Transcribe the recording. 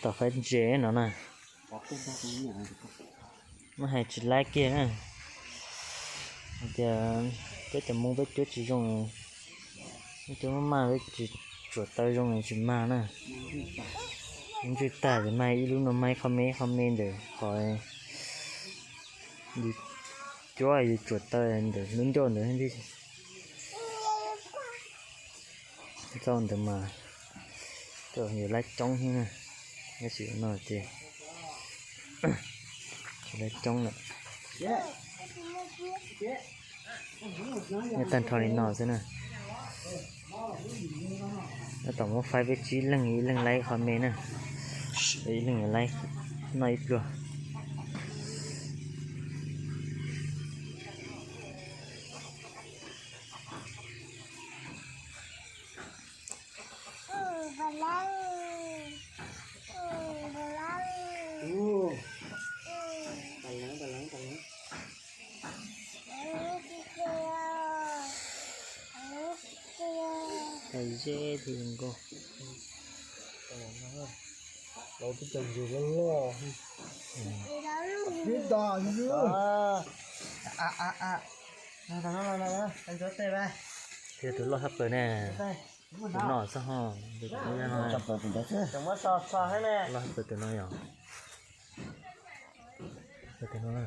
Tom faib ntses no na, muab hais tsis laib kiag na. Hais tias peb cov Hmoob peb cuab tsis zoo, peb cuab maj maj peb tsis tsuam taw zoo tsis mag na. Ntswj tag ces mag ib lub no, mag ib qho me ib qho me ntawm qhov yus cuab yus tsuam taw ntawm lub ncauj ntawd. Txoj ntawd mas yuav laib coob thiab na. Tab sis no ces tsis laib coob lawm, nyob tag nrho li no xwb na. Tab tom muab faib peb tsib leeg, ib leeg laib qhov me na, ib leeg laib noj ib pluag. Hais zeb thiab nkauj. Laus twb cog ntses loj loj. Ib dos ntses. Thiab tus loj thab plaws ne, tus no xwb ho, tus no loj thab plaws tus no yog, tus no.